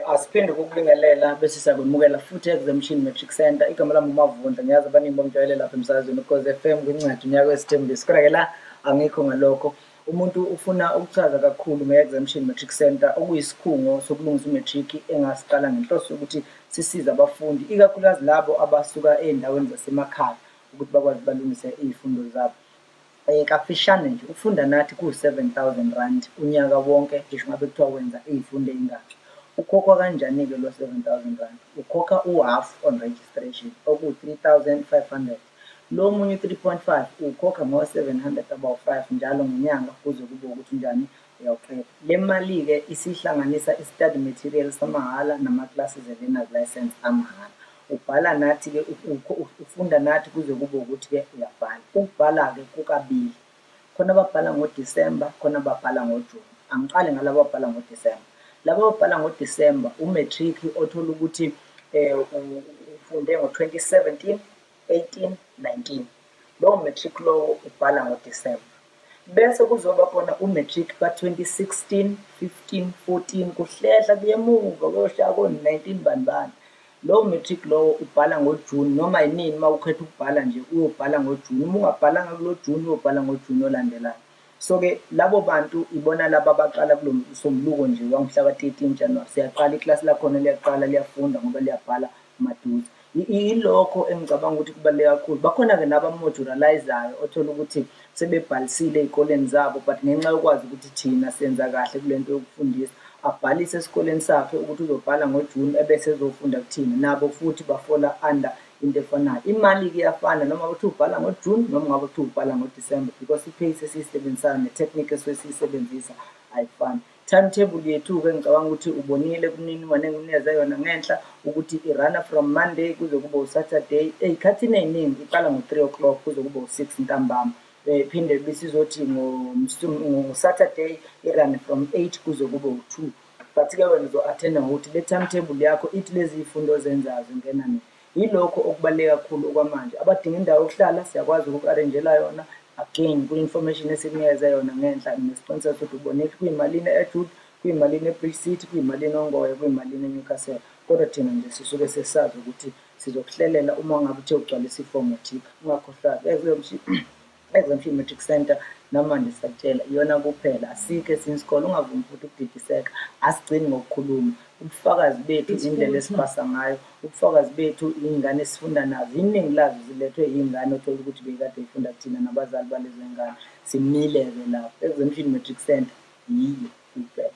Asiphinde ukukubingelela bese siyakwemukela futhi e-Exemption Matric Centre. Igama lami uMavundla, ngiyazi abaningi bangijwayele lapha emsakazweni Ukhozi FM kwincwadi unyaka wesithembiso. Kodwa-ke la angikho ngalokho. Umuntu ufuna ukuchaza kakhulu nge-Exemption Matric Centre, okuyisikhungo sokulungisa u-matric engasiqala ngenhloso yokuthi sisize abafundi, ikakhulukazi labo abasuka ey'ndaweni zasemakhaya, ukuthi bakwazi balungise iy'fundo zabo. Kafishane nje, ukufunda nathi ku-R7 000 unyaka wonke, ngisho ngabe kuthiwa wenza iy'fundo ey'ngaki. Ukhokhwa kanjani-ke lo R7 000? Ukhokha u-half on registration, okuwu-3500. Lo omunye u-3.5 uwukhokha ngo-700 abawu-five njalo ngenyanga kuze kube ukuthi njani uyawuqeda. Le mali-ke isihlanganisa i-study material samahhala nama-classes e-learner's license amahhala. Ubhala nathi-ke, ufunda nathi kuze kube ukuthi-ke uyabhala. Ukubhala-ke kukabili, khona ababhala ngoDisemba, khona ababhala ngoJuni. Angiqale ngalaba ababhala ngoDisemba. Laba ababhala ngoDisemba, u-matric othola ukuthi ufunde ngo-2017, 18, 19. Lowo matric lowo ubhala ngoDisemba. Bese kuzoba khona u-matric ka-2016, 15, 14, kuhlehla kuye emuva kuyoshaya ko-19 bani bani. Lowo matric lowo ubhala ngoJuni, noma yinini uma ukhetha ukubhala nje uyobhala ngoJuni. Uma ungabhalanga kulo Juni, uyobhala ngoJuni olandelayo. So-ke labo bantu ibona laba abaqala kulo msombuluko nje wangomhla ka-13 January. Siyaqala, iklasi lakhona liyaqala liyafunda ngoba liyabhala maduze. Yilokho engicabanga ukuthi kubaluleke kakhulu. Bakhona-ke naba-modularize-ayo, othola ukuthi sebebhalisile ey'koleni zabo, but ngenxa yokwazi ukuthi thina senza kahle kule nto yokufundisa, abhalise esikoleni sakhe ukuthi uzobhala ngoJuni ebese ezofunda kuthina. Nabo futhi bafola under into efanayo. Imali-ke iyafana noma kuthiwa ubhala ngoJuni noma ngabe kuthiwa ubhala ngoDisemba, because i-pace esiyisebenzisayo ne-technique esuke siyisebenzisa ayifani. Timetable yethu-ke, ngicabanga ukuthi ubonile kumininingwane engikunikeze yona ngenhla ukuthi i-run-a from Monday kuze kube u-Saturday. Ey'khathini ey'ningi iqala ngo-3 o'clock kuze kube u-6 ntambama. Iphinde bese izothi ngo-Saturday i-run-e from 8 kuze kube u-2. But-ke wena uzo-attend-a ngokuthi le timetable yakho ithi lezi y'fundo ozenzayo zingena nini. Yilokho okubaluleke kakhulu okwamanje. Abadinga indawo yokuhlala siyakwazi ukuku-arrange-ela yona. Again, kwi-information esikunikeze yona ngenhla, nginesiqiniseko sokuthi ubonile ukuthi kuyimalini e-Edgewood, kuyimalini e-Bridge City, kuyimalini oNgoye, kuyimalini eNewcastle. Kodwa thina nje sisuke sesazi ukuthi sizokuhlelela uma ngabe uthe ugcwalisa ifomu wathika. Ungakhohlwa-ke, Exemption Matric Centre, namanje sisakutshela iyona kuphela, asikho esinye isikole. Ungavumi futhi ukudidiseka, asigcini ngokukhuluma. Ubufakazi bethu indlela esipasa ngayo, ubufakazi bethu iy'ngane esifunda nazo, iningi lazo zilethwe iy'ngane othola ukuthi beyikade y'funda kuthina nabazali balezo y'ngane. Simile-ke lapho, Exemption Matric Centre yiyo kuphela.